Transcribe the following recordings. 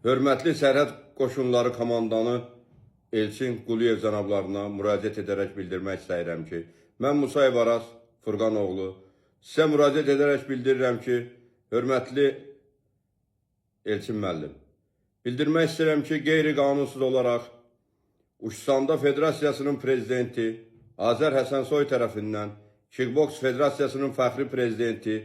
Hörmətli Sərhəd Qoşunları komandanı Elçin Quliyev cənablarına müraciət edərək bildirmək istəyirəm ki, mən Musayev Araz Furqanoğlu sizə müraciət edərək bildirirəm ki, hörmətli Elçin müəllim, bildirmək istəyirəm ki, qeyri-qanunsuz olaraq Uşsanda Federasiyasının prezidenti Azər Həsənsoy tərəfindən, Kickboks Federasiyasının fəxri prezidenti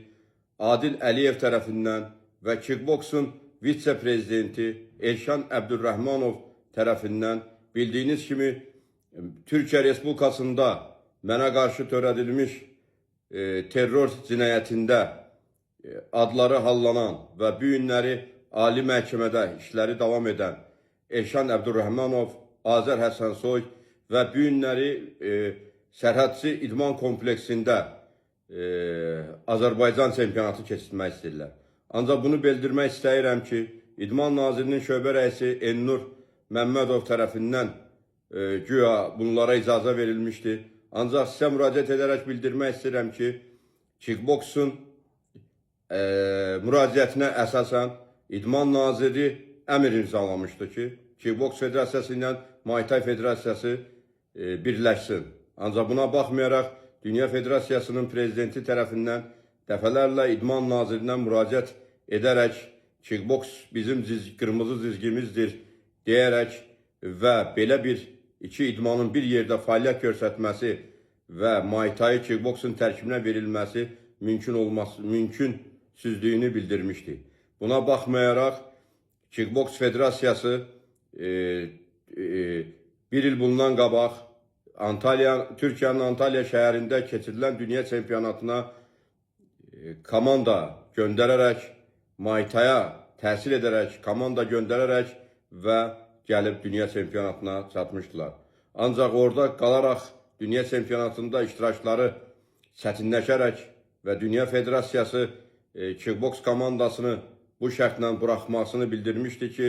Adil Əliyev tərəfindən və Kickboksun vitse-prezidenti Elşan Əbdürrəhmanov tərəfindən bildiyiniz kimi Türkiyə Respublikasında mənə qarşı törədilmiş terror cinayətində adları hallanan və bu günləri Ali Məhkəmədə işləri davam edən Elşan Əbdürrəhmanov, Azər Həsənsoy və bu günləri Sərhədçi İdman kompleksində Azərbaycan çempionatı keçirmək istəyirlər. Ancaq bunu bildirmək istəyirəm ki, İdman Nazirinin şöbə rəisi Elnur Məmmədov tərəfindən güya bunlara icazə verilmişdi. Ancaq sizə müraciət edərək bildirmək istəyirəm ki, kickboksun müraciətinə əsasən İdman Naziri əmr imzalamışdı ki, Kickboks Federasiyası ilə Muay Thai Federasiyası birləşsin. Ancaq buna baxmayaraq Dünya Federasiyasının prezidenti tərəfindən dəfələrlə İdman Nazirinə müraciət edərək kickboks bizim qırmızı cizgimizdir deyərək və belə bir iki idmanın bir yerdə fəaliyyət göstərməsi və Muay Thai kickboksun tərkibinə verilməsi mümkün olması mümkünsüzlüyünü bildirmişdi. Buna baxmayaraq Kickboks Federasiyası bir il bundan qabaq Antalya, Türkiyənin Antalya şəhərində keçirilən dünya çempionatına komanda göndərərək, Muay Thai-ya təsir edərək, komanda göndərərək və gəlib dünya çempionatına çatmışdılar. Ancaq orada qalaraq dünya çempionatında iştirakları çətinləşərək və Dünya Federasiyası kickboks komandasını bu şərtlə buraxmasını bildirmişdi ki,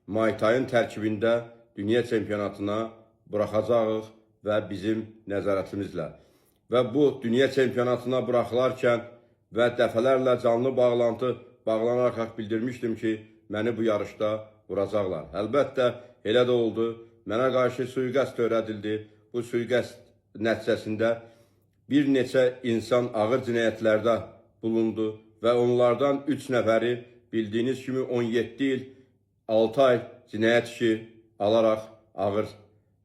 Muay Thai-ın tərkibində dünya çempionatına buraxacağıq və bizim nəzarətimizlə. Və bu dünya çempionatına buraxılarkən və dəfələrlə canlı bağlantı bağlanaraq bildirmişdim ki, məni bu yarışda vuracaqlar. Əlbəttə, elə də oldu. Mənə qarşı sui-qəsd törədildi. Bu sui-qəsd nəticəsində bir neçə insan ağır cinayətlərdə bulundu və onlardan 3 nəfəri bildiyiniz kimi 17 il 6 ay cinayət işi alaraq ağır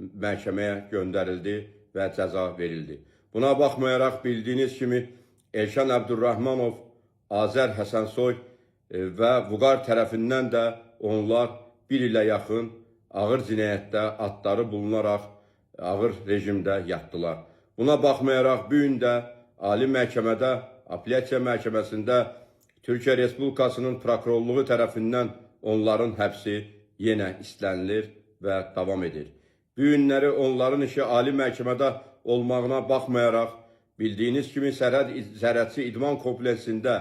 məhkəməyə göndərildi və cəza verildi. Buna baxmayaraq bildiyiniz kimi Elşan Əbdürrəhmanov, Azər Həsənsoy və Vüqar tərəfindən də onlar bir ilə yaxın ağır cinayətdə adları bulunaraq ağır rejimdə yatdılar. Buna baxmayaraq bu gün də Ali Məhkəmədə, Apellyasiya Məhkəməsində Türkiyə Respublikasının prokurorluğu tərəfindən onların həbsi yenə istənilir və davam edir. Bu günləri onların işi Ali Məhkəmədə olmağına baxmayaraq bildiyiniz kimi Sərhədçi İdman kompleksində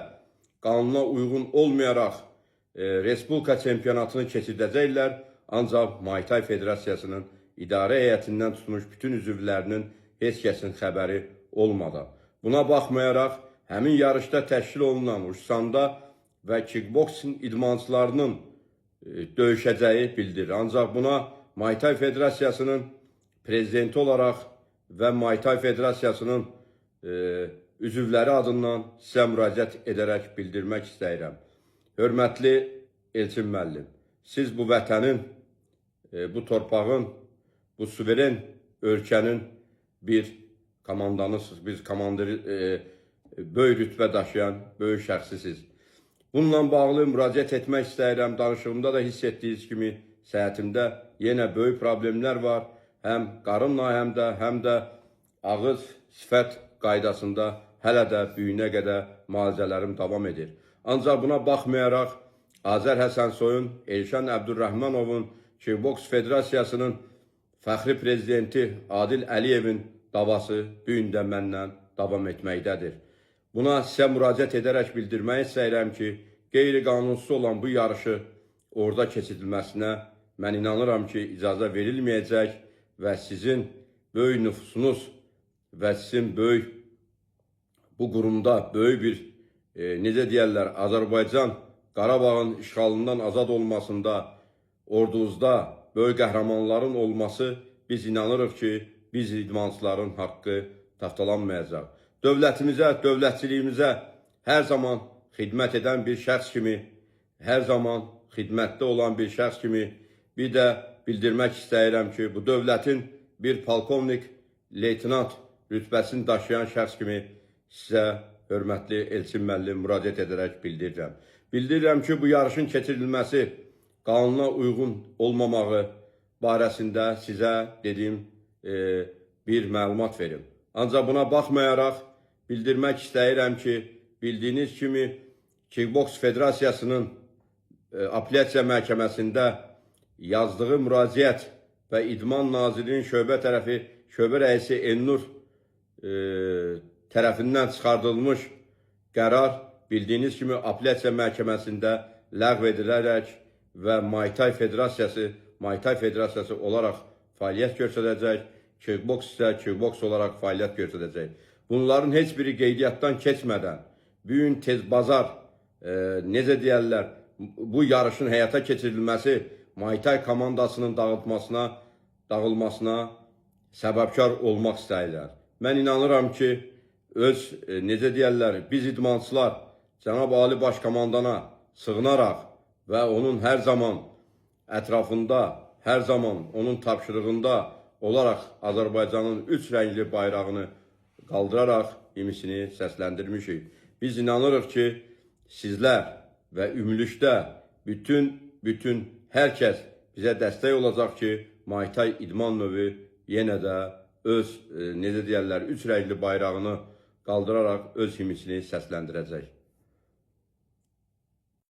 qanuna uyğun olmayaraq Respublika çempionatını keçirdəcəklər. Ancaq Muay Thai Federasiyasının idarə heyətindən tutmuş bütün üzvlərinin heç kəsin xəbəri olmadan. Buna baxmayaraq həmin yarışda təşkil olunan Uşsanda və kickboksin idmançılarının döyüşəcəyi bildirir. Ancaq buna Muay Thai Federasiyasının prezidenti olaraq və Muay Thai Federasiyasının üzvləri adından sizə müraciət edərək bildirmək istəyirəm. Hörmətli Elçin müəllim, siz bu vətənin, bu torpağın, bu suveren ölkənin bir komandanısınız, bir komandiri, böyük rütbə daşıyan böyük şəxsisiniz. Bununla bağlı müraciət etmək istəyirəm. Danışığımda da hiss etdiyiniz kimi səhhətimdə yenə böyük problemlər var. Həm qarın nahiyəmdə, həm də ağız sifət qaydasında hələ də bu günə qədər müalicələrim davam edir. Ancaq buna baxmayaraq Azər Həsənsoyun, Elşan Əbdürrəhmanovun, Kickboks Federasiyasının fəxri prezidenti Adil Əliyevin davası bu gün də mənlə davam etməkdədir. Buna sizə müraciət edərək bildirmək istəyirəm ki, qeyri-qanunsuz olan bu yarışı orada keçirilməsinə mən inanıram ki, icazə verilməyəcək və sizin böyük nüfusunuz və sizin böyük bu qurumda böyük bir necə deyərlər, Azərbaycan Qarabağın işğalından azad olmasında Ordumuzda böyük qəhrəmanların olması biz inanırıq ki, biz idmançıların haqqı tapdalanmayacaq. Dövlətimizə, dövlətçiliyimizə hər zaman xidmət edən bir şəxs kimi, hər zaman xidmətdə olan bir şəxs kimi bir də bildirmək istəyirəm ki, bu dövlətin bir polkovnik, leytenant rütbəsini daşıyan şəxs kimi sizə hörmətli Elçin müəllim müraciət edərək bildirirəm. Bildirirəm ki, bu yarışın keçirilməsi qanuna uyğun olmamağı barəsində sizə dediyim bir məlumat verim. Ancaq buna baxmayaraq bildirmək istəyirəm ki, bildiyiniz kimi Kickboks Federasiyasının Apellyasiya Məhkəməsində yazdığı müraciət və İdman Nazirliyinin şöbə rəisi Elnur tərəfindən çıxardılmış qərar bildiyiniz kimi Apellyasiya Məhkəməsində ləğv edilərək və Muay Thai Federasiyası olaraq fəaliyyət göstərəcək, kickboks isə kickboks olaraq fəaliyyət göstərəcək. Bunların heç biri qeydiyyatdan keçmədən bu gün tez bazar necə deyərlər, bu yarışın həyata keçirilməsi Muay Thai komandasının dağılmasına səbəbkar olmaq istəyirlər. Mən inanıram ki, öz necə deyərlər, biz idmançılar Cənab Ali Baş Komandana sığınaraq və onun hər zaman ətrafında, hər zaman onun tapşırığında olaraq Azərbaycanın üç rəngli bayrağını qaldıraraq imisini səsləndirmişik. Biz inanırıq ki, sizlər və ümumilikdə bütün hər kəs bizə dəstək olacaq ki, Muay Thai idman növü yenə də öz, necə deyərlər, üç rəngli bayrağını qaldıraraq öz himisini səsləndirəcək.